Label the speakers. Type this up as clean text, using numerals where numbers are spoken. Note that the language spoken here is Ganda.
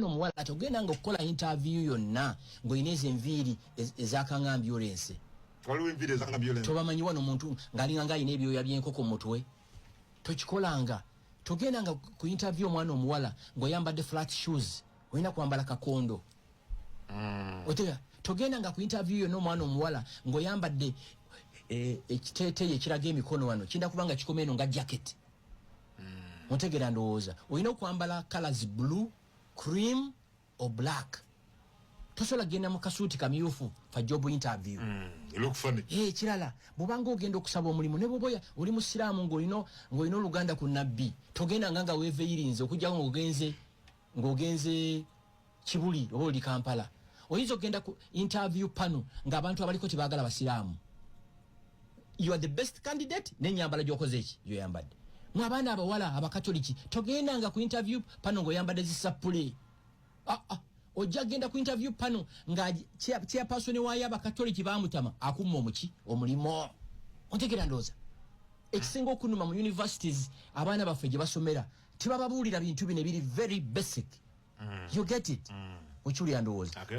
Speaker 1: Omuwala togenda nga okukola interview yonna ng'olina ezo enviiri ezakanga ambulensi.
Speaker 2: Waliwo enviiri ezanga ambulance.
Speaker 1: Tobamanyi wano omuntu ng'alinga nga alina ebyoya by'enkoko mu mutwe, tokikolanga. Togenda nga ku interview, omwana omuwala, ng'oyambadde flat shoes, olina kwambala kakondo. Otega togenda nga ku interview yonna, omwana omuwala, ng'oyambadde ekiteeteeyi ekiraga emikono wano, kinda kubanga kikoma eno nga jacket. Otegeera ndowooza? Olina okwambala colors blue, cream or black. Tosobola kugenda mu kasuuti kamyufu for job interview.
Speaker 2: Look funny.
Speaker 1: Ekirala, bwobanga ogenda okusaba omulimu, ne bwoba oli musiraamu ng'olina oluganda ku nabbi, togenda nga weeveirinze, okujjako ng'ogenze Kibuli oba oli Kampala. Oyinza okugenda ku interview pano ng'abantu abaliko tebaagala basiraamu. You are the best candidate n'enyambala gy'okoze eki gyoyambadde. Mu abaana abawala abakatoliki, togendanga ku interview pano ng'oyambadde zisapule. Ah, ah. Ojja kugenda ku interview pano nga chairperson waayo abakatoliki bamutama, akumma omuki omulimo. Ontegera ndowooza? Ekisinga okunuma, mu universities abaana baffe gye basomera tebababuulira bintu bino ebiri very basic. You get it? Okiwulira ndowooza?
Speaker 2: Okay.